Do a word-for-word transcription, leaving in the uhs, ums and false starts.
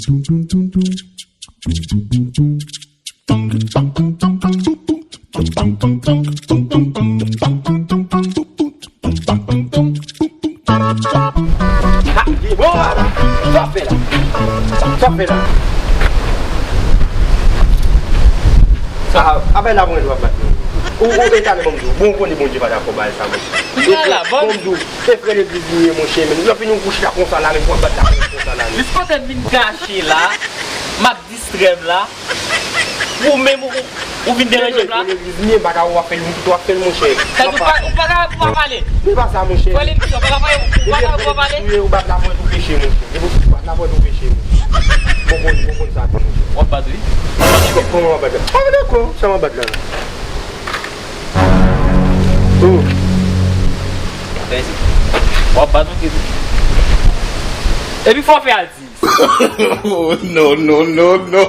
Ha! Bon, sa w fè la? Sa w fè la? Sa, avè la mwen dwa bat. Ou, ou, e talè ban m di w. Bon, ou konnen Bondye pa dakò bagay sa, monchè. Kounye a la, bon. Ban m di w, se frè legliz li ye, monchè, men lè fini ou chita konsa la, men w ap bat la konsa la, men. Jis kote m vin kache la, m ap distrè m la. Ou menm, ou, ou vin deranje m la. Legliz li ye, baka w ap fè l, w ap fè l, monchè. Sa di w pa, ou pa ka, ou pa pale. Se pa sa, monchè. Fè legliz, ou pa ka pale, ou pa ka, ou pa pale. Ou bat la pwent ou peche, monchè. Se pou bat la pwent ou peche, monchè. Bon, bon, bon, bon, sa, monchè. W ap bat, wi. Kòman w ap bat la? Pa vin ankò, sa w ap bat la, la. Oh. Fè isit. W ap bat, monchè. Epi fò fè al di. Oh, no, no, no, no.